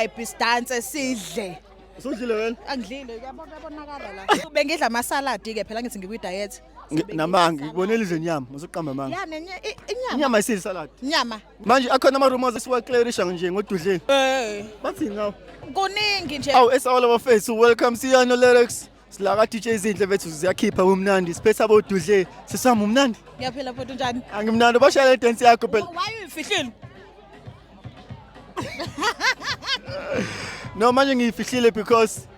Vibe, sidanse, sidle. Usudlile wena? Angidlile, uyabona, uyabonakala la. Bengidla ama-salad ke phela, ngithi ngikwi diet. Namanga, ngikubonela idle inyama, usuqamba amanga. Ya, nenye inyama. Inyama ayisiyi salad. Inyama. Manje akhona ama rumors esiwaclearisha nje ngoDudleni. Eh. Bathini ngawo? Kuningi nje. Awu, esawala bafethu, welcome to Yano Lyrics. Sila ka DJ Zinhle bethu, ziyakhipha umnandi, siphethe aboDudle. Sisami, umnandi. Ngiyaphila futhi, njani? Angimnandi, bashaya le dance yakho phela. Why uyifihlile? No, manje ngiyifihlile because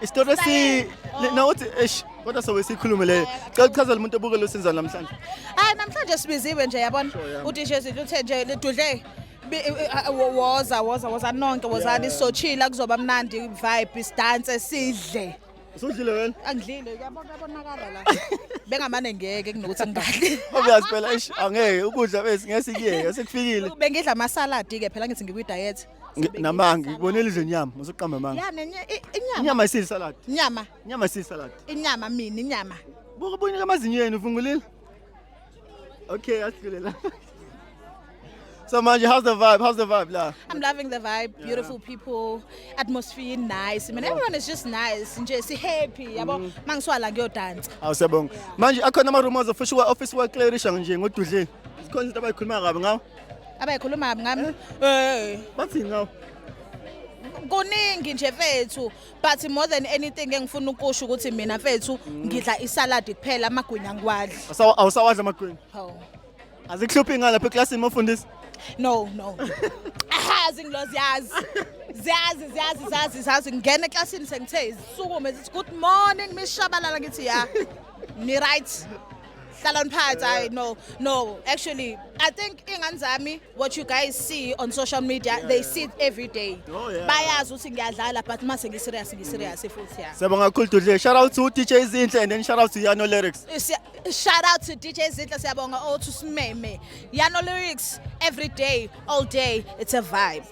isitori si Oh. nawuthi eish, kodwa sobe sikhulume leyo. Cela uchazele umuntu obukele usenzani namhlanje. Hayi, namhlanje sibiziwe nje, yabona. UDJ Zinhle uthe nje, "Lidudle, woza, woza, woza nonke, wozani, sochila, kuzoba mnandi, vibe, sidanse, sidle." Usudlile wena? Angidlile, uyabona, uyabonakala la. Bengamane ngeke kunokuthi ngingadli. Obvious phela, eish, angeke ukudla bese ngeke sikuyeke sekufikile. Bengidla ama-salad ke phela, ngithi ngikwi diet. Namanga, ngikubonela idle inyama, usuqamba amanga. Ya, nenye inyama. Inyama ayisiyi salad. Inyama. Inyama ayisiyi salad. Inyama mina, inyama. Buka, bunika amazinyo yenu uvungulile. Okay, asidlule la. So manje, how's the vibe? How's the vibe la? I'm loving the vibe. Beautiful people, atmosphere nice. I mean, everyone is just nice. Nje si happy, yabo. Mangiswala ngiyodansa. Awu, siyabonga. Manje akhona ama rumors official office waclearisha nje ngoDudleni. Sikhona izinto abayikhuluma kabi ngawo. Abayikhuluma ngami. Eh. Bathini ngawo? Kuningi nje mfethu, but more than anything engifuna ukusho ukuthi mina mfethu ngidla isalad kuphela, amagwinya ngiwadli. Awusawadla amagwinya. Hawu. Azikuhluphi ngani lapha eklasini mafundisi? No. Aha, zingilo ziyazi. Ziyazi, ziyazi, ziyazi, ziyazi. Ngena eklasini sengithe sukume, zithi, "Good morning, Miss Shabalala." Ngithi, "Ya. Ni right. Hlalani phansi." I no. Actually, I think ingane zami, what you guys see on social media, they see it every day. Bayazi ukuthi ngiyadlala, but mase ngi-serious, ngi-serious futhi, ya. Siyabonga kakhulu, Dudle. Shout out to DJ Zinhle and then shout out to Yano Lyrics. Shout out to DJ Zinhle, siyabonga othi usimeme. Yano Lyrics every day, all day, it's a vibe.